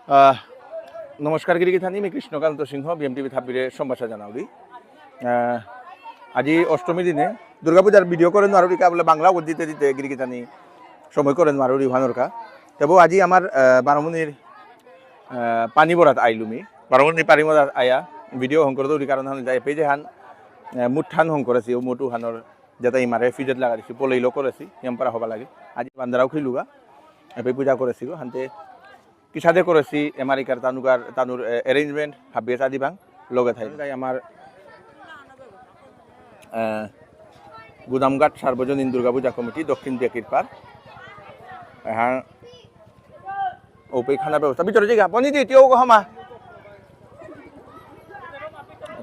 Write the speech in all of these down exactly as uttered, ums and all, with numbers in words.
আহ, নমস্কার গিরিগিথানি, আমি কৃষ্ণকান্ত সিংহ, বিএমটিভি থাপিরে সম্ভাষা জানাউরি। আহ, আজি অষ্টমী দিনে দুর্গাপূজার ভিডিও করে নোয়ারুরিকা বুলে বাংলা ওর দিতে দিতে গিরিগিথানি সময় করে নোয়ারুরি ভানুরকা। তেবো আজি আমার, আহ, বারমুনির, আহ, পানি বরাত আইলুমি। বারমুনি পানি বরাত আয়া ভিডিও হংকর দৌরি কারণ হান যায় পেজে হান, আহ, মুঠান হংকরেছি, ও মুঠু হানর যেটা ইমারে ফিজেত লাগা দিছি, পলেইলো করেছি, ইয়াম পারা হবা লাগে। আজি বান্দারাও খেলুগা, এপে পূজা করেছি গো, হানতে কিসাদে করেছি, এমারিকার তানুকার, তানুর, এ, arrangement, হাবিয়ে চাদি বাং, লগে থাই। তাই আমার, এ, গুদামঘাট সার্বজনীন দুর্গাপূজা কমিটি, দক্ষিণ বেকির পার। হ্যাঁ, ওপে খানা ব্যবস্থা। ভিতরে জিগা, বনি দি, তিও গো হমা।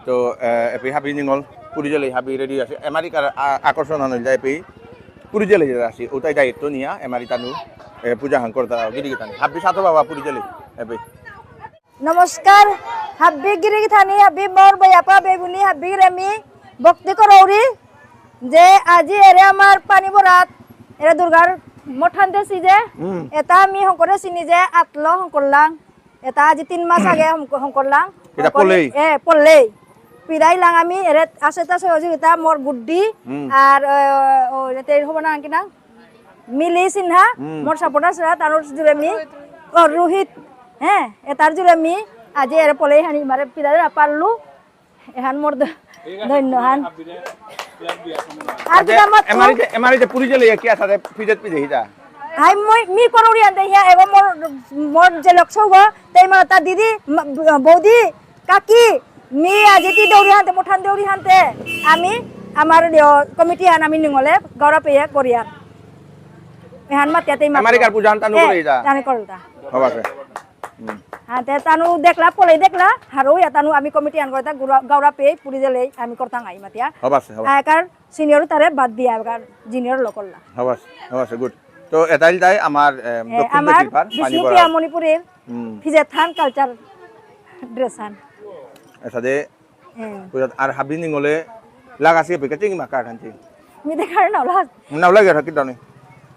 তো, এ, এপি হাবি নিঙল, পুরি জেলে হাবি ready আছে। এমারি কার আ-, আকর্ষণ আনল যায় এপি, পুরি জেলে যেটা আছে, ওটাই দায়িত্ব নিয়া, এমারি তানু, এ, পূজা হান করতা, গিরি গিথানি। হাবি সাথে বাবা পুরি জেলে, এপি। নমস্কার, হাব্বি গিরি গিথানি, হাব্বি মোর বয়াপা বেবুনি, হাব্বি রেমি, ভক্তি করৌরি, যে আজি এরে আমার পানি বরাত, এরে দুর্গার মঠান দেসি যে, হুম। এটা আমি হংকরে চিনি যে আতলো হংকরলাং, এটা আজি তিন মাস আগে হং-, হংকরলাং। এটা হংকরে-, পল্লেই? এ, পল্লেই। পিদাইলাং আমি এরে আসে তা সহযোগিতা মোর গুড্ডি, হুম। আর, এ, ও, এতে হব না কি না? মিলি সিনহা, হুম। মোর supporter সেরা, তানুর জুরে মি, ও, রোহিত, হ্যাঁ, এতার জুরে মি, আজি এরে পল্লেই হানি মারে পিদাই না পারলু, এহান মোর দ-, ধন্য হান। আর আচ্ছা, কিতা মাত এমারি যে, এমারি যে পুরি জেলে কি আছে, ফিজেত পিজে হিতা? হাই মই, মি করৌরি আনতে হিয়া, এবার মোর, মোর যে লোক সৌগ, তেই মাতা দিদি, ম-, বৌদি, কাকি, মি আজি তি দৌরি হানতে, মুঠান দৌরি হানতে, আমি, আমার ইয়ো কমিটি হান আমি নিঙলে, গৌরব পেয়ে করিয়ার। এহান মাতিয়া তেই মাত। এমারি কার পূজা হান তানু হ্যাঁ, করে ইতা? তানু করলতা। হবা আছে। হুম। হানতে তানু দেখলা, পল্লেই দেখলা, হারৌ ইয়া তানু আমি কমিটি হান করতা, গৌরা-, গৌরব পেয়ে পুরি জেলে আমি করতাম আই মাতিয়া। হবা আছে, হবা আছে। আয়কার senior তারে বাদ দিয়া, আয়কার junior লো করলা। হবা আছে, হবা আছে, good। তো এটাই তাই আমার, এ, এ, দক্ষিণ আমার বেকির পার, পানি বিষ্ণুপ্রিয়া বরাত। মণিপুরীর হুম। ফিজেত হান culture dress হান। এসাদে হ্যাঁ। বুঝাত আর হাবি নিঙলে লাগাসি এপি কে চিংমা কার্ড হানছি। মি দেখার না ওলা। না ওলা গেরা কিতা নেই।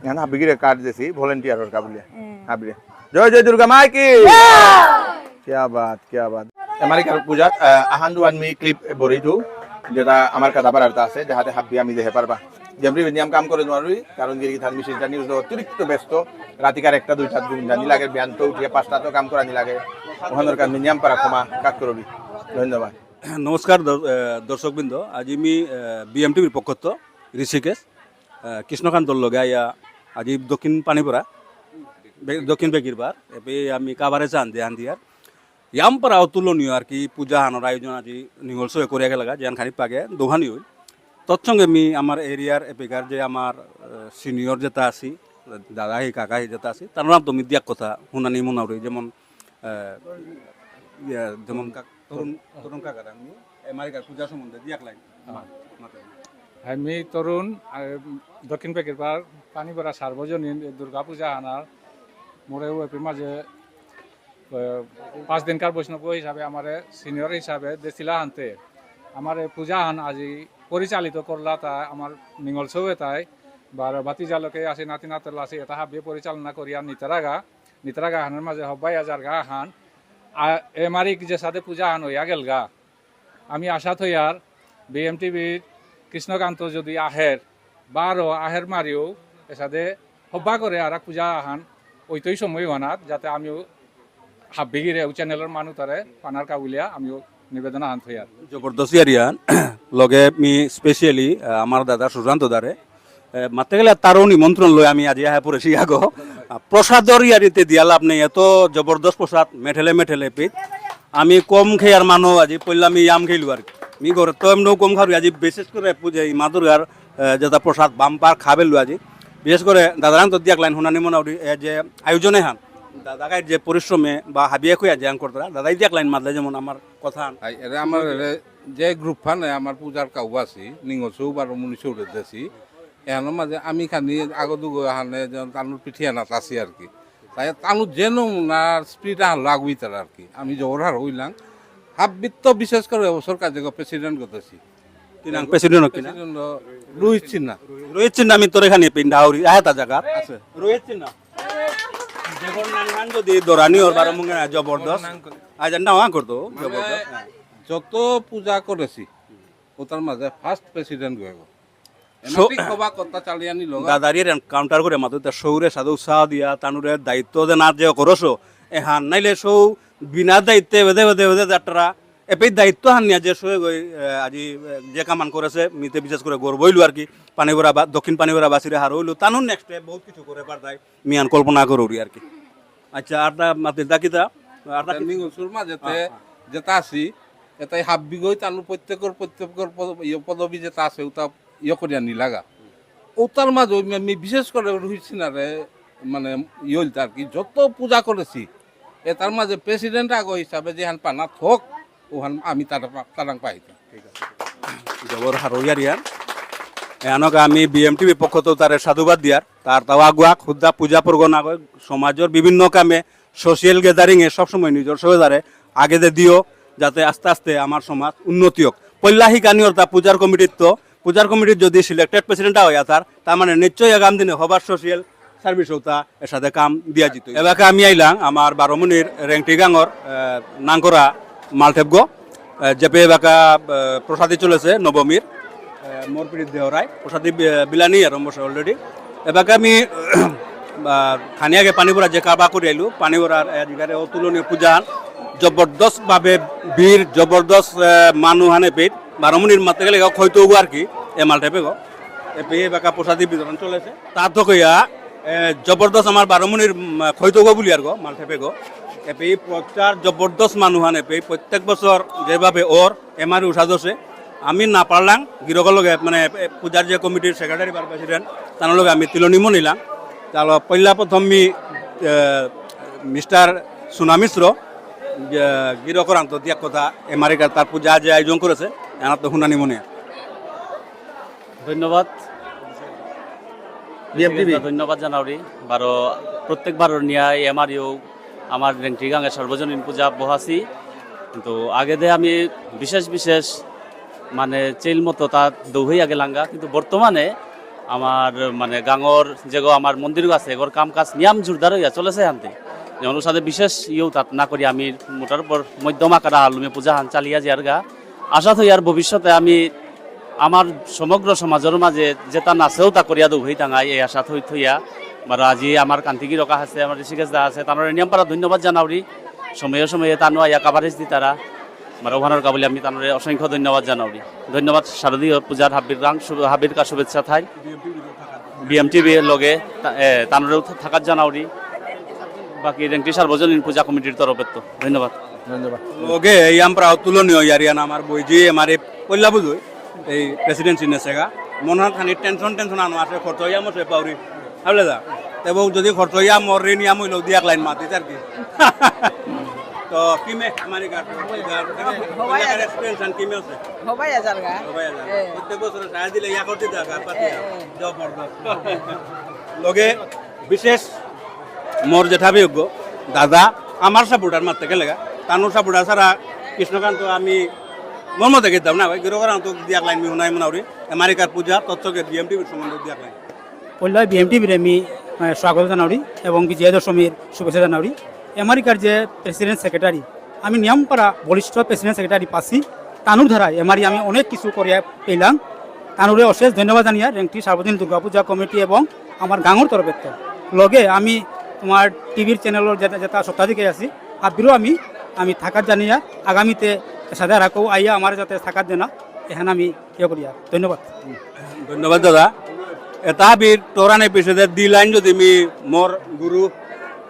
এহান হাবিগিরে কার্ড দেসি volunteer অর কাবুলিয়া। হ্যাঁ। হাবিরে। জয় জয় দুর্গা মাই কি। জয়। কিয়া বাত, কিয়া বাত। এমারি কার পূজাত, আহ, আহান দুহান মি clip বরি দু, যেটা আমার কাদাপাড়ার তা আছে, যাহাতে হাবি আমি দেহে পারবা। যেমনি নিয়ম কাম করে নোয়ারি, কারণ গিরি গিথানি মি সেটা news অতিরিক্ত ব্যস্ত, রাতিকার একটা দুইটা ঘুম জানি লাগে, বিয়ান তো উঠিয়া পাঁচটা তো কাম করানি লাগে, ওহানর কারণে নিয়ম পারা ক্ষমা কাক করবি। ধন্যবাদ। নমস্কার দর-, এ, দর্শকবৃন্দ, আজি মি, এ, বিএমটিভির পক্ষত ঋষিকেশ, এ, কৃষ্ণকান্তর লগে আইয়া আজি দক্ষিণ পানিপুরা, বে-, দক্ষিণ বেকির পার, এপে আমি কাবারে চান দেহান দিয়ার। ইয়াম পারা অতুলনীয় আর কি পূজা হানর আয়োজন আজি নিঙল সয়ে করিয়া গেলগা, যেহান খানি পাগে দোহানি হইল। তৎসঙ্গে মি আমার এরিয়ার এপিকার যে আমার, এ, senior যেটা আছি, দাদা হি কাকা হি যেটা আছি, তার নাম তো মি দিয়াক কথা হুনানি মনাউরি, যেমন, এ, ইয়া, যেমন কাক-, তরুণ, তরুণ কাকার আমি এমারিকার পূজা সম্বন্ধে দিয়াক লাইন। হ্যাঁ। মাতে। আমি তরুণ, আ, দক্ষিণ বেকির পার পানিবরা সার্বজনীন দুর্গা পূজা হানার মোরে ওপি মাঝে আহ, পাঁচ দিনকার বৈষ্ণব হিসাবে আমারে senior হিসাবে দেসিলা হানতে। আমার এই পূজা হান আজি পরিচালিত করলা তা আমার নিঙল সৌয়ে তাই, বারো ভাতিজা লোকে আসি, নাতি নাতল আসি, এটা হাবিয়ে পরিচালনা করিয়া নিতারাগা, নিতারাগা হানের মাঝে হব্বাই আজারগা হান। আ-, এমারি যে সাথে পূজা হান হইয়া গেলগা। আমি আশা থইয়ার বিএমটিভির কৃষ্ণকান্ত যদি আহের, বারো আহের মারিও এসাদে হব্বা করে আর পূজা আহান ওইতই সময় হনাত, যাতে আমিও হাব্বিগিরে ও channel-র মানু তারে পানার কাবুলিয়া আমিও নিবেদন আহান থইয়ার। জবরদস্ত ইয়ারিয়ান, লগে মি specially, আহ, আমার দাদা সুশান্ত দারে, এ, মাতে গেলে তারও নিমন্ত্রণ লই আমি আজি আহে পড়েছি আগো। আ, প্রসাদর ইয়ারিতে দিয়া লাভ নেই, এত জবরদস্ত প্রসাদ, মেঠেলে মেঠেলে পিঠ। আমি কম খেয়ার মানু, আজি পইলা আমি ইয়াম খেলু আর কি। মি ঘরে তো এমনিও কম খাবি, আজি বিশেষ করে পূজা এই মা দুর্গার, এ, যেটা প্রসাদ বাম্পার খাবে লু আজি। বিশেষ করে দাদারাং তো দিয়াক লাইন হুনানি মনাউরি, এ, যে আয়োজনে হান, দাদাগাই যে পরিশ্রমে বা হাবিয়ে খুয়া যে আং করতারা, দাদাই দিয়াক লাইন মাতলে যেমন আমার কথা হান। আই, এরে আমার এরে যে group হানে আমার পূজার কাউ আছি, নিঙল সৌ বারো মুনি সৌরে দেছি। এহানোর মাঝে আমি খানি আগো দুগো হানে যেন তানুর পিঠিয়ানাত আছি আর কি। তাই তানুর যে নমুনার spirit আহান লাগবি তার আর কি। আমি জবর হার হইলাম। হাব্বিত তো বিশেষ করে এবছর কাজে president গতেছি। কি নাম president কি না? President রোহিত সিনহা। রোহিত সিনহা আমি তোরে খানি পিন্ডা হরি, আহে তা জায়গা। আছে। রোহিত সিনহা। যেগর নাঙহান যদি দরানি ওর বারো মুঙে না, জবরদস্ত। আজ না ওয়া করতো, মানে, জবরদস্ত। যত পূজা করেছি, ওটার মাঝে ফার্স্ট প্রেসিডেন্ট হয়ে গেল। সো-, এনাফিক হবা কথা চালিয়ে আনি লগা। দাদারির এনকাউন্টার করে মাত্র তা সৌরে সাধু উৎসাহ দিয়া, তানুরে দায়িত্ব দে না যে করছো, এহান নাইলে সৌ বিনা দায়িত্বে বেদে বেদে বেদে যাত্রা, এপেই দায়িত্ব হান নিয়া যে সৌয়ে গই, এ, আজি, এ, যে কামান করেছে, মিতে বিশেষ করে গর্ব হইল আর কি, পানিবরা বা-, দক্ষিণ পানিবরা বাসীরে হার হইল, তানু নেক্সটে বহুত কিছু করে পারতাই, মিয়ান কল্পনা করুরি আর কি। আচ্ছা, আরটা মাতিল দা কিতা? আরটা কি? নিঙল সুরমা যেতে, হ্যাঁ, হ্যাঁ। যেটা আছি, এটাই হাব্বি গই তানু প্রত্যেকর, প্রত্যেকর পদ-, ইয়ে পদবী যেটা আছে, ওটা ইয়ে করিয়া নিলাগা। ওটার মাঝে ওই মি-, মি বিশেষ করে রোহিত সিনহারে, মানে, ইয়ে হইলতা আর কি, যত পূজা করেছি, এটার মাঝে প্রেসিডেন্ট আগ হিসাবে যেহান পানা থক, ওহান আমি তারা পা-, তারাং পাইতাম। ঠিক আছে। জবর হারৌ ইয়ারিয়ান। এহানক আমি বিএমটিভি পক্ষত তারে সাধুবাদ দিয়ার। তার তাও আগুয়াক, হুদ্দা পূজা পর্ব না কয়, সমাজের বিভিন্ন কামে, সোশিয়াল গ্যাদারিং এ সবসময় নিজের সহযোগিতারে আগে দে দিও, যাতে আস্তে আস্তে আমার সমাজ উন্নতি হোক। পল্লা হিকানি অর্থাৎ পূজার কমিটির তো, পূজার কমিটির যদি সিলেক্টেড প্রেসিডেন্ট হয় তার, তার মানে নিশ্চয়ই আগামী দিনে হবার সোশিয়াল সার্ভিস হতা এর সাথে কাম দিয়া জিত। এবাকা আমি আইলাম আমার বারোমুনির রেংটি গাঙর, আহ, নাঙকরা মালঠেপগো, আহ, যেপে এবাকা, আহ, প্রসাদী চলেছে নবমীর, আহ, মোর পিড়িত দেহরায়, প্রসাদী বি-, বিলানি আরম্ভ হয়েছে অলরেডি। এবাকা আমি, আহ, খানিয়াকে পানিবরা যে কাবা করে আইলু, পানিবরার, আহ, যেখানে অতুলনীয় পূজা, জবরদস্ত ভাবে ভিড়, জবরদস্ত, আহ, মানু হানে ভিড়, বারোমুনির মাতে গেলে খৈতৌগো আর কি, এ মালঠেপেগো। এপে এবাকা প্রসাদী বিতরণ চলেছে। তা তো কইয়া, এ, জবরদস্ত আমার বারোমুনির, উম, খৈতৌগো বুলি আর গো, মালঠেপেগো। এপে এই প্রচার জবরদস্ত মানুহান এপে এই প্রত্যেক বছর যেভাবে ওর এমারি উষা দোষে আমি না পারলাম, গিরকর লগে, মানে, এ, পূজার যে কমিটির সেক্রেটারি বা প্রেসিডেন্ট, তার লগে আমি তিলনি মনিলাম। তাহলে পয়লা প্রথম মি, এ, মিস্টার সুনা মিশ্র, যে গিরকর আন্ত দিয়া কথা, এমারিকার তার পূজা যে আয়োজন করেছে, এনার তো হুনানি মনে। ধন্যবাদ। বিএমটিভি। ধন্যবাদ জানাউরি। বারো, প্রত্যেকবারর নিয়া এমারিও আমার রেংটি গাঙে সার্বজনীন পূজা বহাসি। কিন্তু আগে দে আমি বিশেষ বিশেষ মানে চেইল মতো তা দৌহই আগে লাঙ্গা। কিন্তু বর্তমানে আমার মানে গাঙর যেগো আমার মন্দির আছে, এগোর কাম কাজ নিয়াম জোরদার হইয়া চলেছে হানতে। যেমন ওর সাথে বিশেষ ইয়েও তাত না করি আমি মোটার উপর মধ্যম আকারে আলুমে পূজা হান চালিয়া যারগা। আশা থই আর ভবিষ্যতে আমি আমার সমগ্র সমাজের মাঝে যেটা নাচেও তা করিয়া দৌহই তাঙাই এই আশা থই থইয়া। বারো আজি আমার কান্তি গিরক আছে, আমার ঋষিকেশ দা আছে, তানোর নিয়াম পারা ধন্যবাদ জানাউরি। সময়ে সময়ে তানো আইয়া কাভারেজ দিতারা। বারো ওহানোর কাবুলি আমি তানোরে অসংখ্য ধন্যবাদ জানাউরি। ধন্যবাদ শারদীয় পূজার হাবির গাং, শুভ-, হাবির কা শুভেচ্ছা থাই। বিএমটিভির লগে তা-, এ, তানোরেও থা-, থাকাত জানাউরি। বাকি রেংটি সার্বজনীন পূজা কমিটির তরফে তো ধন্যবাদ। ধন্যবাদ। লগে এই আমরা তুলনীয় ইয়ারিয়ান আমার বইজি আমার এই পল্লা বুঝুই এই প্রেসিডেন্সি নেসেগা। মনে হয় খানি টেনশন টেনশন আনো আছে, খরচ হইয়া মশে পাউরি। হাবলে দা? তেবো যদি খরচ হইয়া মোর ঋণ ইয়া মইলো দিয়া এক লাইন মাতি আর কি। তো কিমে আমার এই গাটো, হবাই আর- এক্সপিরিয়েন্স আন কিমে আছে? হবাই আজার গা। হবাই আজার। এ। প্রত্যেক বছর সারা দিলে ইয়া করতে দা, গা পাতি এ, দা। এ। জবরদস্ত। লগে বিশেষ মোর জেঠা বিয়োগ্য দাদা, আমার সাপোর্টার মারতে গেলে গা, তানুর সাপোর্টার ছাড়া কৃষ্ণকান্ত আমি মর্ম দেখে দাও না ভাই, গিরকরাং তো দিয়া এক লাইন মি হুনাই মনাউরি, আমেরিকার পূজা, তৎসকে বিএমটিভির সম্বন্ধে দিয়া এক লাইন। পল্লা বিএমটিভিরে আমি, আহ, স্বাগত জানাউরি এবং বিজয়া দশমীর শুভেচ্ছা জানাউরি। আমেরিকার যে প্রেসিডেন্ট সেক্রেটারি, আমি নিয়াম পারা বলিষ্ঠ প্রেসিডেন্ট সেক্রেটারি পাসি, তানুর ধারায় এমারি আমি অনেক কিছু করিয়া পেলাম। তানুরে অশেষ ধন্যবাদ জানিয়া রেংটি সার্বজনীন দুর্গাপূজা কমিটি এবং আমার গাঙর তরফে তো। লগে আমি তোমার টিভির চ্যানেলর যেটা, যেটা সত্ত্বাধিকারী আছি, আবিরও আমি, আমি থাকাত জানিয়া আগামীতে সাদা রাখো আইয়া আমার যাতে থাকাত দেনা, এখানে আমি ইয়ে করিয়া। ধন্যবাদ। ধন্যবাদ দাদা। এটা হাবির তোরানে পিছে দি লাইন যদি মি মোর গুরু,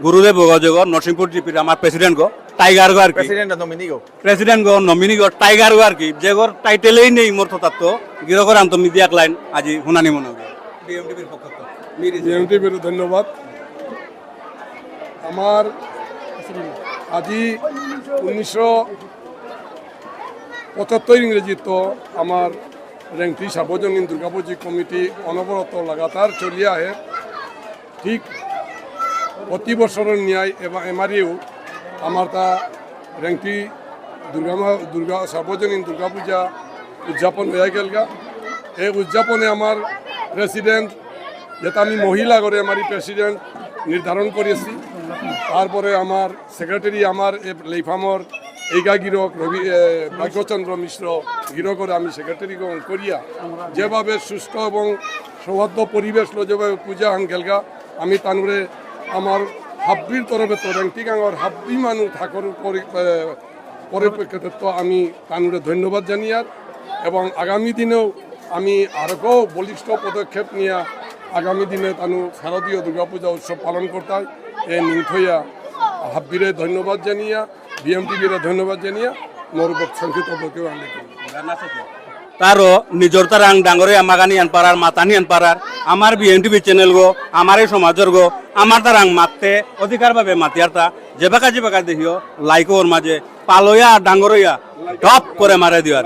গুরুদেব গো যে গো, নরসিংপুর জিপির আমার প্রেসিডেন্ট গো, টাইগার গো আর কি। প্রেসিডেন্ট নমিনি গো। প্রেসিডেন্ট গো, নমিনি গো, টাইগার গো আর কি। যে গোর টাইটেলেই নেই মোর তো তার তো, গিরকরাং তো মি দিয়া এক লাইন আজি হুনানি মনে হবে। বিএমটিভির পক্ষ তো। বিএমটিভির ধন্যবাদ। আমার আজি উনিশশো পঁচাত্তর ইংরেজিত আমার রেংটি সার্বজনীন দুর্গাপূজা কমিটি অনবরত লাগাতার চলিয়া আহে। ঠিক প্রতি বছরর ন্যায় এবা-, এমারিও আমার তা রেংটি দুর্গা মা-, দুর্গা সার্বজনীন দুর্গাপূজা উদযাপন হইয়া গেলগা। এই উদযাপনে আমার প্রেসিডেন্ট, যেটা আমি মহিলা করে আমার প্রেসিডেন্ট নির্ধারণ করেছি, তারপরে আমার সেক্রেটারি, আমার এ লেইফামর এইগা গিরক রবি, এ, ভাগ্যচন্দ্র মিশ্র গিরকরে আমি সেক্রেটারি গ্রহণ করিয়া যেভাবে সুষ্ঠু এবং সৌহার্দ্য পরিবেশ লো যেভাবে পূজা হাঙ্গেলগা, আমি তানুরে আমার হাব্বির তরফে তো রেংটিগাঙর হাব্বি মানু ঠাকুর পরি-, এ, পরিপ্রেক্ষিতে তো আমি তানুরে ধন্যবাদ জানিয়ার এবং আগামী দিনেও আমি আরো বলিষ্ঠ পদক্ষেপ নিয়ে আগামী দিনে তানু শারদীয় দুর্গাপূজা উৎসব পালন করতাই। এ নিংথইয়া হাব্বিরে ধন্যবাদ জানিয়া, বিএমটিভিরে ধন্যবাদ জানিয়া, মোর উপর সংক্ষিপ্ত বক্তব্য আমি লিখি। তারও নিজর তারাং ডাঙরে মাগানি আন পারার, মাতানি আন পারার, আমার বিএমটিভি চ্যানেল গো, আমার এই সমাজর গো, আমার তারাং মাততে অধিকার ভাবে মাতিয়ারতা, যে বাকা যে বাকা দেখিও, লাইক ওর মাঝে, পালইয়া ডাঙরইয়া টপ করে মারে দিও আর।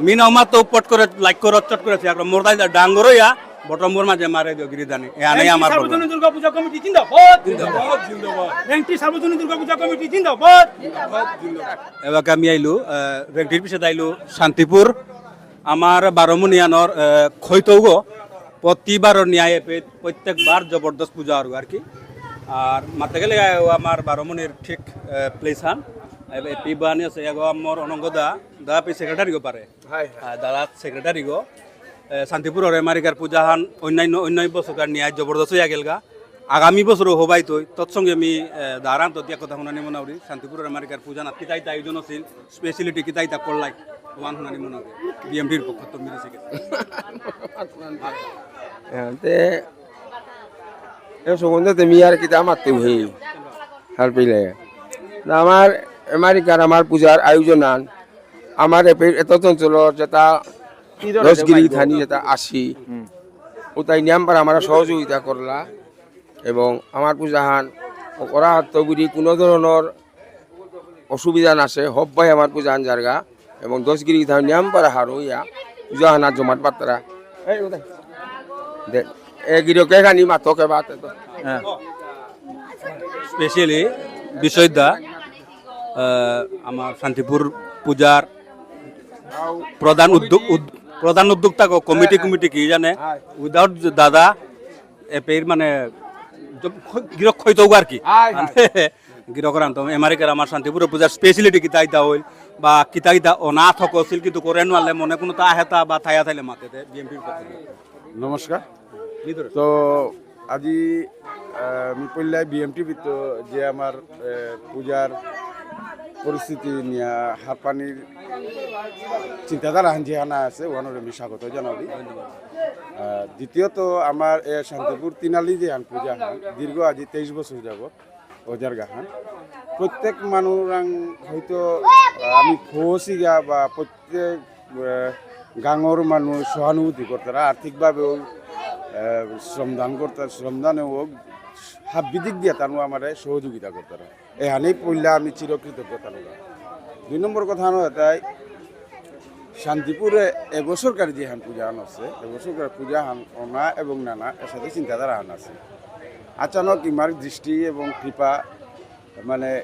মিনা উমা তো পট করে লাইক করে চট করে শেয়ার করে মোর দাই ডাঙরইয়া বটমর মাঝে মারে দিও গিরিদানি। এ আনে আমার বলবো। সার্বজনীন দুর্গা পূজা কমিটি জিন্দাবাদ। জিন্দাবাদ, জিন্দাবাদ। রেংটি সার্বজনীন দুর্গা পূজা কমিটি জিন্দাবাদ। জিন্দাবাদ, জিন্দাবাদ। এবার আমি আইলু, আহ, রেংটির পিছে আইলু শান্তিপুর। আমার বারো মনিয়ানোর, আহ, খৈতৌগ প্রতিবারর ন্যায় এপে প্রত্যেকবার জবরদস্ত পূজা আর আর কি। আর মাতে গেলে, আহ, আমার বারো মনির ঠিক, আহ, প্লেস হান। এ-, এপি বানি আছে, এগো আমার অনঙ্গ দা, দা পি সেক্রেটারি গো পারে। High, high. আহ, দাদা সেক্রেটারি গো। এ, শান্তিপুরর এমারিকার পূজা হান অন্যান্য, অন্যান্য বছরকার ন্যায় জবরদস্ত হইয়া গেলগা। আগামী বছরও হবাই তৈ। তৎসঙ্গে আমি, এ, দারান তো দিয়া কথা শুনানি মনাউরি। শান্তিপুরর এমারিকার পূজা না কিতাইতা আয়োজন আছিল, স্পেশালিটি কিতাইতা করলাই। ওয়ান শুনানি মনাউরি। বিএমডির পক্ষ তো মিলিছে গেছে। এ, তে, এ সম্বন্ধে তুমি আর কিতা মাততে হই? হার পেলে। না, আমার আমেরিকার আমার পূজার আয়োজন আন, আমার এপে-, এত অঞ্চল যেটা দশগিরি থানি যেটা আসি, হুম। ওটাই নিয়ম পারা আমার সহযোগিতা করলা এবং আমার পূজাহান করা হাত গুড়ি কোনো ধরনের অসুবিধা না আছে, হব্বাই আমার পূজাহান জারগা এবং দশগিরি থানি নিয়ম পারা হারো ইয়া পূজাহানা জমাট পাত্রা। এই ওটাই। দে, এ গিরকে খানি মাতকে বাত তো। হ্যাঁ। স্পেশালি বিষয়দা, আহ, আমার শান্তিপুর পূজার প্রধান উদ্যোগ, উদ-, প্রধান উদ্যোক্তা গো, কমিটি, হ্যাঁ, হ্যাঁ। কমিটি কি জানে? হ্যাঁ। Without দাদা, এপেইর মানে, জ-, খ-, গিরক হইতো আর কি। হ্যাঁ, হ্যাঁ। মানে, গিরকরান তো, আমেরিকার আমার শান্তিপুর পূজার স্পেশালিটি কিতা ইতা হইল, বা কিতা ইতা অনাথ হক আছিল, কিন্তু করে নোয়ালে মনে কোনো তা হেতা বা থায়া থাইলে মাতে দে, বিএমপির পক্ষে। নমস্কার। ভিতরে। তো আজি, আহ, আমি পইলাই বিএমটিভিত যে আমার, আহ, পূজার পরিস্থিতি নিয়া হারপানির চিন্তাধারা হান যেহানা আছে, ওহানরে আমি স্বাগত জানাবি। আহ, দ্বিতীয়ত আমার এ শান্তিপুর তিনালি যে হান পূজা হান দীর্ঘ আজি তেইশ বছর যাব ওজার গাহান। প্রত্যেক মানুরাং হয়তো, আহ, আমি খোসিগা বা প্রত্যেক, আহ, গাঙর মানুষ সহানুভূতি করতারা, আর্থিকভাবেও, আহ, শ্রমদান করতারা, শ্রমদানেও হাব্বিদিক দিয়া তানু আমারে সহযোগিতা করতারা। এহানেই পইলা আমি চিরকৃতজ্ঞ তানুরা। দুই নম্বর কথা হলো এটাই, শান্তিপুরে এবছরকার যে হান পূজা হান আছে, এবছরকার পূজা হান অনা এবং নানা এর সাথে চিন্তাধারা হান আছে। আচানক ইমার দৃষ্টি এবং কৃপা, মানে,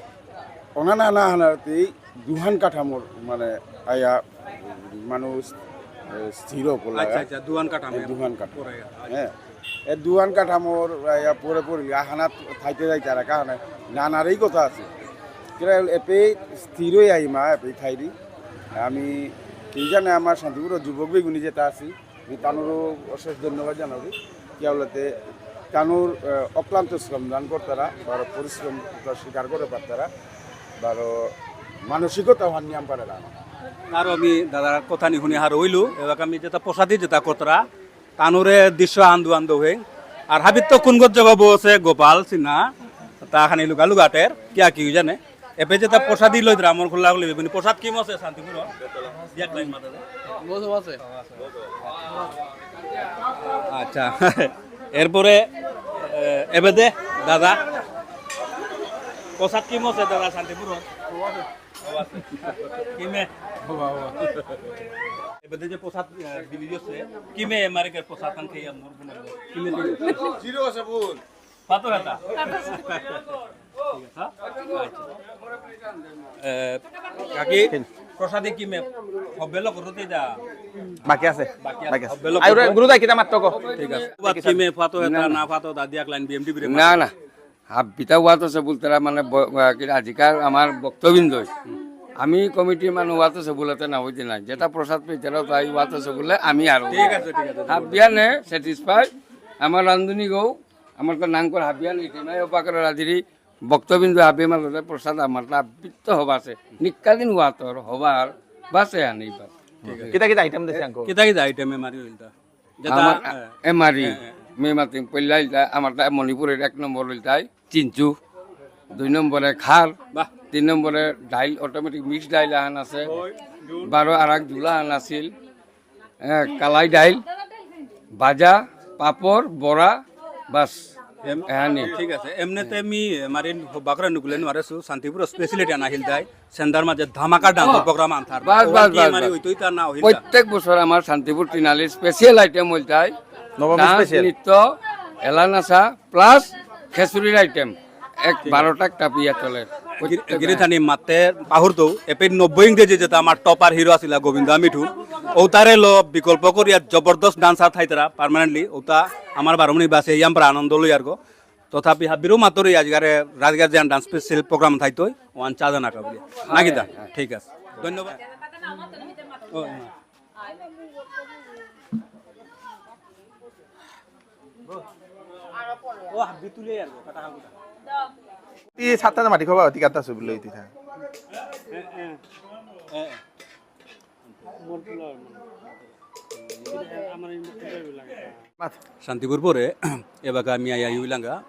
অনা নানা হানাতেই দুহান কাঠামোর, মানে, আয়া মানুষ, এ, স্থির করলা। আচ্ছা, আচ্ছা, দুহান কাঠামো। এ, দুহান কাঠামো। পরে, আচ্ছা। হ্যাঁ। এ দুহান কাঠামোর, আয়া পরে পরে আহানা থাইতে যাইতে আর কাহানা নানারই কথা আছে। কিরা এপে স্থির হয়ে আইমা, এপে থাইরি। আমি কি জানে আমার শান্তিপুর যুবক বেগুনি যেটা আছি, আমি তানুরও অশেষ ধন্যবাদ জানাবি। কি বলতে তানুর, আহ, অক্লান্ত শ্রমদান করতারা, বারো পরিশ্রম স্বীকার করে পারতারা, বারো মানসিকতা হওয়ার নিয়ম পারে না। আর আমি দাদার কথা নি শুনি হার হইলু, এবার আমি যেটা প্রসাদী যেটা করতারা, তানুরে দৃশ্য আন্দু আন্দু হয়ে। আর হাবিত তো কোন গত জগা বসে গোপাল সিনহা, তা খানি লুকা লুকাটের, কিয়া কি জানে। এপে যেটা প্রসাদী লইতরা, মন খোলা খুলি বেগুনি। প্রসাদ কি মসে শান্তিপুর? দিয়াক লাইন মাতা দে। বসে বসে। আচ্ছা। এরপরে, এ, এবে দে, দাদা। প্রসাদ কি মসে দাদা শান্তিপুর? কিমে? এবারে যে প্রসাদ, আহ, বিলি দিছে, কিমে এমারিকার প্রসাদ আন খেয়ে মোর বোন। কিমে দিল? জিরো আছে বোন। পাতো হেতা। ঠিক আছে, হ্যাঁ? আচ্ছা। এ, কাকি, প্রসাদে কিমে? হবেলো করতে যা। বাকি আছে। বাকি আছে। বাকি আছে। হবেলো আই, ওরে, করতে। গুরু দা, কিতা মাত্র কো? ঠিক আছে। বাদ কিমে পাতো হেতা, না। না পাতো, দাদি এক লাইন বিএমডি বিরে না, মাতো। না। হাবিতা ওয়াত আছে বুলতারা মানে ব-, আহ, কি আজিকার আমার ভক্তবৃন্দ। আমি কমিটির মানে ওয়াত আছে বুলাতে না হইতে নাই। যেটা প্রসাদ পেয়ে তারা তাই ওয়াত আছে বলে আমি আর ঠিক আছে, ঠিক আছে। হাবিয়ানে স্যাটিসফাই। আমার রান্ধুনি গো, আমার তো নাম করে হাবিয়ান ইতে নাই, ওপাকরে রাধিরি ভক্তবৃন্দ হাবিয়ে মালতে প্রসাদ আমার তা আবৃত্ত হবা আছে। নিক্কা দিন ওয়াতর হবার বাসে আনি বাস। ঠিক আছে। কিতা কিতা আইটেম দেশে আঙ্কো? কিতা কিতা আইটেম এমারি হইলতা? যেটা, আমার হ্যাঁ। এমারি, হ্যাঁ, হ্যাঁ। মে মাতিং পইলা ইলতা, আমার তা মণিপুরের এক নম্বর ইলতাই, চিঞ্চু। দুই নম্বরে খার, বাহ। তিন নম্বরে ডাইল, অটোমেটিক মিক্স ডাইল আহান আছে। বারো আর এক জুলা আহান আছিল। এ, কালাই ডাইল, ভাজা, পাপড়, বড়া, বাস। এম-, এহানি। ঠিক আছে। এমনিতে মি, এমারি বাকরা নুকুলে নুয়ারেসু, শান্তিপুর স্পেশালিটি আনা হিলতাই। সেন্দার মাঝে ধামাকা ডান্স হ্যাঁ। প্রোগ্রাম আনতার। বাস, ওহান বাস, কি বাস, এমারি বাস। হইতই তা না হইল? প্রত্যেক বছর আমার শান্তিপুর তিনালির স্পেশাল আইটেম হইলতাই। নবমী ডান্স, স্পেশাল। নৃত্য, এলা নাচা, প্লাস খেচুড়ির আইটেম। এক বারোটা একটা বিয়া চলে। গিরি-, গিরিথানি মাতে পাহুরতো, এপে নব্বই ইংরেজি যেটা আমার টপার হিরো আছিলা গোবিন্দা মিঠু। ও তারে লো বিকল্প করিয়া জবরদস্ত ডান্সার থাইতারা পার্মানেন্টলি। ওটা আমার বারো মিনিট বাসে ইয়াম প্রা আনন্দ লই আর গো। তথাপি হাবিরও মাতরি আজকারে রাজগার যে ডান্স স্পেশাল প্রোগ্রাম থাইতই, ওয়ান চা জানা কাবুলিয়া। নাকি দা? ঠিক আছে। ধন্যবাদ। ও, হ্যাঁ। ও, হাবি তুলে আর কথা হাবি। ই সাতটা মাটি খোবা, অতি কাটা সুবিল ইতি থা। মাত। শান্তিপুর পরে এবাকা আমি আয়া ইউইলাঙ্গা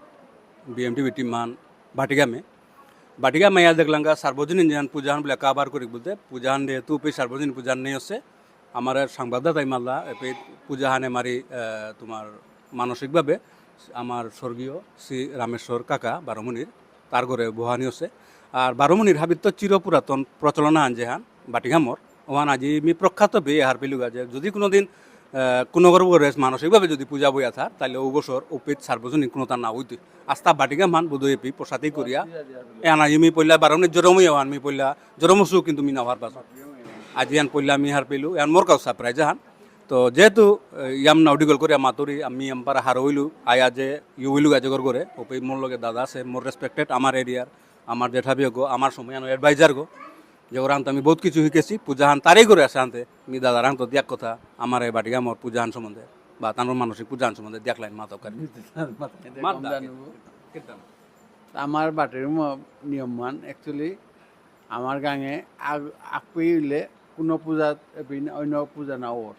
বিএমটিভি টিম মান বাটিগামে। বাটিগামে আয়া দেখলাঙ্গা সার্বজনীন যেহান পূজাহান বলে কাবার করি বলতে পূজাহান যেহেতু পে সার্বজনীন পূজাহান নেই হচ্ছে। আমার সাংবাদিকতাই মাল্লা এপে পূজাহানে মারি, আহ, তোমার মানসিকভাবে আমার স্বর্গীয় শ্রী রামেশ্বর কাকা বারোমনির তার ঘরে বহানি হচ্ছে। আর বারোমনির হাবিত্ত চির পুরাতন প্রচলন আন যেহান বাটিগামর ওহান আজি মি প্রখ্যাত বে হার পেলুগা যে যদি কোনোদিন, আহ, কোনো গর্ব করে মানসিকভাবে যদি পূজা বইয়া থার, তাহলে ও বছর উপিত সার্বজনীন কোনো তার না হইতে। আস্তা বাটিগাম হান বুধ এপি প্রসাদই করিয়া। এ আনা মি পইলা বারোমনির জরমই ওহান মি পইলা জরমসু কিন্তু মি না হার পাস। আজি আন পইলা মি হার পেলু, এহান মোর কাউ সারপ্রাইজ হান। তো যেহেতু, এ, ইয়াম না উডিগল করে মাতুরি, আমি আম পারা হার হইলু, আয়া যে ইউ হইলু গাজে ঘর করে, ওপে মোর লগে দাদা আছে, মোর রেসপেক্টেড, আমার এরিয়ার, আমার জেঠা বিয়োগ, আমার সময় আনো অ্যাডভাইজার গো। যে ওরাং তো আমি বহুত কিছু শিখেছি, পূজাহান তারই করে আছে আনতে, মি দাদারাং তো দিয়াক কথা, আমার এই বাটিগামর পূজাহান সম্বন্ধে, বা তানোর মানসিক পূজাহান সম্বন্ধে দিয়াক লাইন মাতক আর কি। মাত দা। কীর্তন। আমার বাটির ম-, নিয়ম মান, actually, আমার গাঙে আগ-, আকপি হইলে কোনো পূজা, এপিন অন্য পূজা না ওর।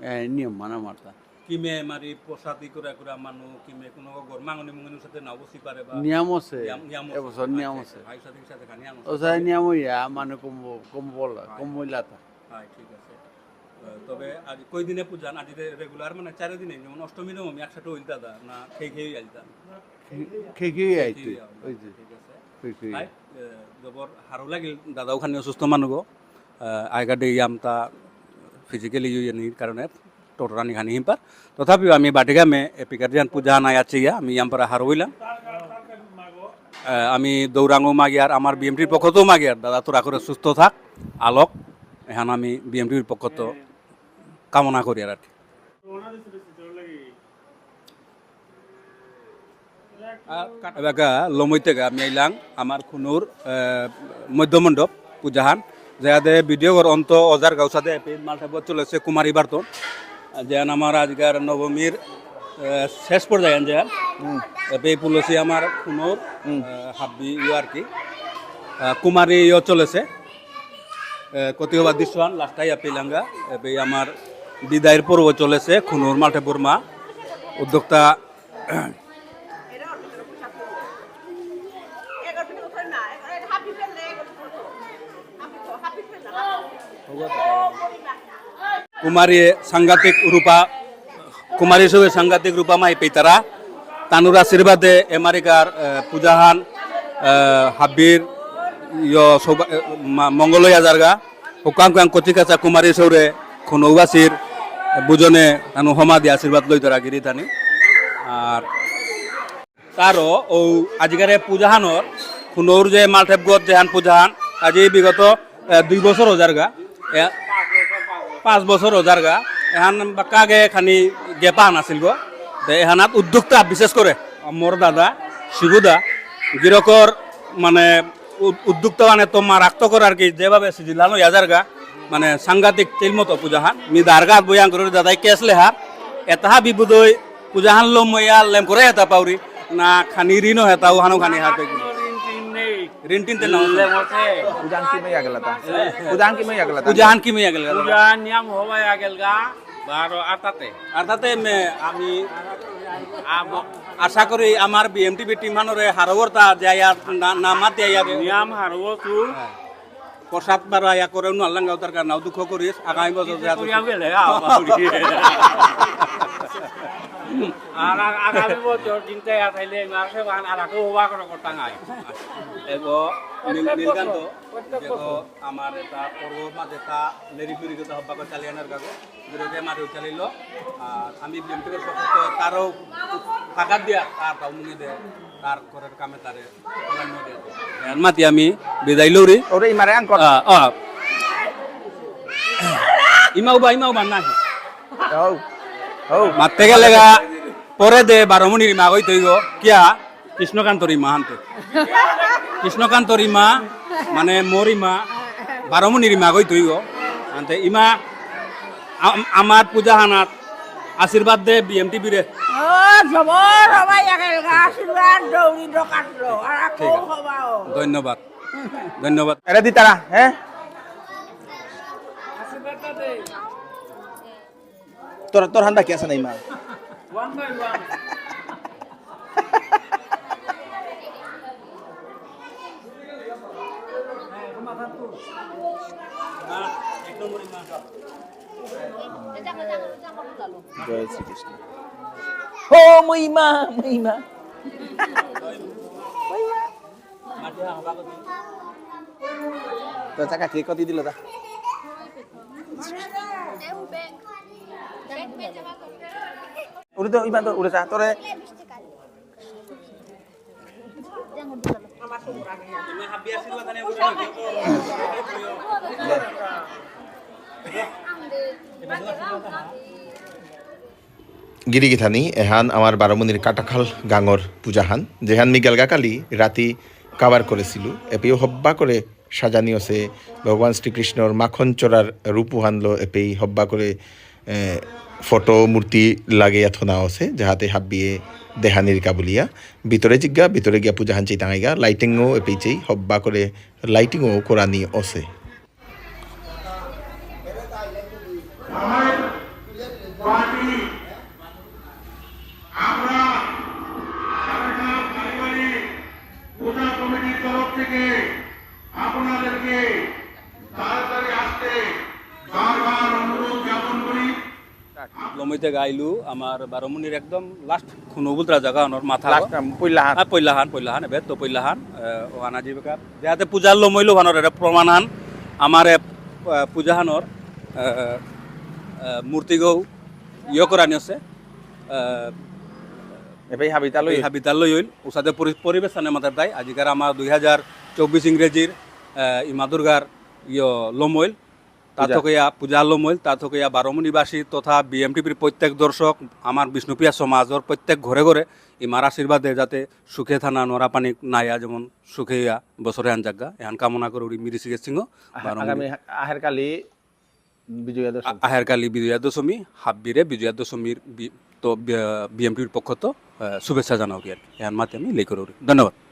এ, নিয়ম মান আমার তা। কিমে মারি প্রসাদি করে করে মানু, কিমে কোনো গর মাঙনি মুঙনি সাথে না বসি পারে বা নিয়ম আছে। নিয়ম, নিয়ম আছে। এবছর নিয়ম আচ্ছা, আছে। আচ্ছা। ভাই সাথে সাথে খানি আম আছে। ওসাই নিয়ম হইয়া, মানে কম, কম বলা, হয়। কম মহিলা তা। হয়, ঠিক আছে। আহ, তবে আজ কই দিনে পূজা? আজ যে রেগুলার মানে চার দিনে, যেমন অষ্টমী নবমী একসাথে হইল দাদা, না খেয়ে খেয়ে আইতা? খেয়ে খেয়ে আইতে, খেয়ে খেয়ে ওই যে। ঠিক আছে। খেয়ে খেয়ে। ভাই, আহ, জবর হারো লাগিল, দাদাও খানি অসুস্থ মানুষ গো। আহ, আগেকার ডে ইয়াম তা ফিজিক্যালি ইয়ে নির কারণে টোটো রানি খানি হিম পার। তথাপিও আমি বাটিগামে এপিকার যেহান পূজা নাই আছে ইয়া, আমি ইয়াম পারা হারো হইলাম। আহ, আমি দৌরাঙ্গও মাগিয়ার, আমার বিএমটির পক্ষতেও মাগিয়ার, দাদা তোরা করে সুস্থ থাক, আলোক, এহান আমি বিএমটির পক্ষত কামনা করিয়ার আর কি। এবাকা লমইতেগা আমি আইলাং আমার খুনুর, আহ, মধ্যমণ্ডপ পূজাহান, যেহাদে ভিডিও ঘর অন্ত অজার গাউসাদে এপে মালঠেপগত চলেছে কুমারী বার্তন, যেহান আমার আজকার নবমীর, আহ, শেষ পর্যায়ে আন যেহান। হুম। এপে পুলসি আমার খুনুর, হুম। আহ, হাব্বি ইয়ো আর কি। আহ, কুমারী ইয়ো চলেছে। আহ, কতি হবা দৃশ্যহান লাস্টাই আপিলাঙ্গা। এপে আমার বিদায়ের পর্ব চলেছে। খুনুর মালঠেপর মা উদ্যোক্তা কুমারী সাংঘাতিক রূপা, কুমারী সবে সাংঘাতিক রূপা মাই পেইতারা। তানুর আশীর্বাদে এমারিকার, আহ, পূজাহান, আহ, হাব্বির, ইয়, সৌবা-, আহ, মা-, মঙ্গলয়া জারগা। হুকাং কুয়াং কচি কাচা কুমারী সৌরে খুনৌবাসীর বুজনে তানু হমা দিয়ে আশীর্বাদ লইতারা গিরি তানি। আর তারও ও আজিকারে পূজাহানর খুনৌর যে মালঠেপগত যেহান পূজাহান, আজি বিগত, এ, দুই বছর হজারগা, এ, পাঁচ বছর হজারগা, এহান বাক্কা আগে খানি গেপাহান আছিল গো। তে এহানাত উদ্যোক্তা বিশেষ করে মোর দাদা শিবুদা গিরকর মানে উ-, উদ্যোক্তা মানে তো মারাত্মক আর কি, যেভাবে সিজিলানো ইয়াজারগা মানে সাংঘাতিক তেল মতো পূজাহান। মি দারগাত বয়ান করে দাদাই কেস লেহার এতাহা বিবুদই পূজাহান লো ময়া লেম করে হেতা পাউরি না খানি ঋণ হেতা উহানো খানি হাতে। ঋণ টিন নেই। ঋণ টিন তে না। লেম আছে। পূজাহান কি ময়া গেলাতা? পূজাহান কি ময়া গেলাতা? পূজাহান কি ময়া গেলাতা? পূজা নিয়ম হবাই আগেলগা বারো আতাতে। আতাতে মে আমি আম-, আশা করি আমার বিএমটিভি টিম হানরে হারবর্তা যাইয়া না, না মাতে আইয়া দে। নিয়ম হারবো তু। হ্যাঁ। প্রসাদ বারো আইয়া করে নুয়াল্লাঙ্গা উতার কারণে দুঃখ করিস। আগামী বছর যে আছে। করিয়া গেলে, আ, বাবা। আর, আর আগামী বছর চিন্তায় আঠাইলে মাসে বান আর আগে হবা করে করতাম আই। এগো নীল-, নীলকান্ত, প্রত্যেক যেগো বছর। আমার এটা পর্ব মাঝে তা লেরি ফিরি কথা হব্বা করে চালিয়ে আনার কাগজ। বিরোধী মাঝে চালিল। আর আমি বিএমটিভির পক্ষত তারও ফাঁকা দিয়া তার তাও মুঙে দে, তার করার কামে তারে কল্যাণ দিয়ে দে। এর মাতি আমি বিদায় লৌরি। ওরে ইমারে আঙ্কর। আ, আ। ইমা উবা, ইমা উবা না। হৌ, হৌ। মাততে গেলে গা, পরে দে বারো মুনির ইমা গই তৈব। কিয়া? কৃষ্ণকান্তর ইমা আনতে। কৃষ্ণকান্তর ইমা, মানে মোর ইমা, বারো মুনির ইমা গই তৈব। আনতে ইমা, আম-, আমার পূজা হানাত আশীর্বাদ দে বিএমটিভি রে। ও, জবর হবাই আগেলগা আশীর্বাদ দৌড়ি দোকানলো। আর ঠিক কৌ আছে। হবাও। ধন্যবাদ। ধন্যবাদ। এরে দি তারা, হ্যাঁ? তোর, তোর হান বাকি আছে না ইমা? জয় শ্রীকৃষ্ণ। ও মহিমা, মহিমা। তো চাকা কে কতি দিল তা? উড়ে তো ইমান তো উড়ে যা তোরে। গিরিগিথানি এহান আমার বারোমুনির কাটাখাল গাঙর পূজাহান, যেহান মি গেলগা কালি রাতি কাবার করেছিল। এপিও হব্বা করে সাজানি আছে ভগবান শ্রীকৃষ্ণর মাখন চোরার রূপুহানলো এপেই হব্বা করে, এ, ফটো মূর্তি লাগিয়া থনা আছে, যাহাতে হাবিয়ে দেহানির কাবুলিয়া। ভিতরে জিজ্ঞা, ভিতরে গিয়া পূজাহান চেই টাঙাইগা, লাইটিংও এপেই চেই হব্বা করে লাইটিংও করানি আছে। আমার পার্টি, আমরা কাটাখাল পারিবারিক পূজা কমিটির তরফ থেকে আপনাদেরকে তাড়াতাড়ি আসতে বারবার অনুরোধ জ্ঞাপন করি। লমইতে গাইলু আমার বারোমুনির একদম লাস্ট খুনো বুলতরা জায়গা অনর মাথা। লাস্ট টাইম পইলাহান। হ্যাঁ, পইলাহান, পইলাহান, এবে তো পইলাহান, এ, ওহানা জীবিকা। যাতে পূজার লমইলু হানর এটা প্রমাণহান, আমার এ, এ, পূজাহানর, এ, এ, মূর্তিগৌ ইয়ে করানি আছে, এ, এবে হাবিতালই। হাবিতালই হইল, উসাদে পরি-, পরিবেশ সানে মাতার তাই, আজিকার আমার দুই হাজার চব্বিশ ইংরেজির, এ, ইমা দুর্গার ইয় লমইল, তা পূজা। থকেয়া পূজা লমইল, তা থকেয়া বারোমুনিবাসী তথা বিএমটিভির প্রত্যেক দর্শক, আমার বিষ্ণুপ্রিয়া সমাজর প্রত্যেক ঘরে ঘরে ইমার আশীর্বাদে যাতে সুখে থানা নোরা পানি নাইয়া যেমন সুখে ইয়া বছরে আন জাগা, এহান কামনা করে উড়ি মিরি সিগে সিংহ, আহা-, বারোমুনি। আগামী আ-, আহের কালি বিজয়া দশমী। আ-, আহের কালি বিজয়া দশমী, হাব্বিরে বিজয়া দশমীর বি-, তো বি-, বিএমটিভির পক্ষ তো, আ, শুভেচ্ছা জানাও কি আর কি। এহান মাতে আমি লেই করে উড়ি। ধন্যবাদ।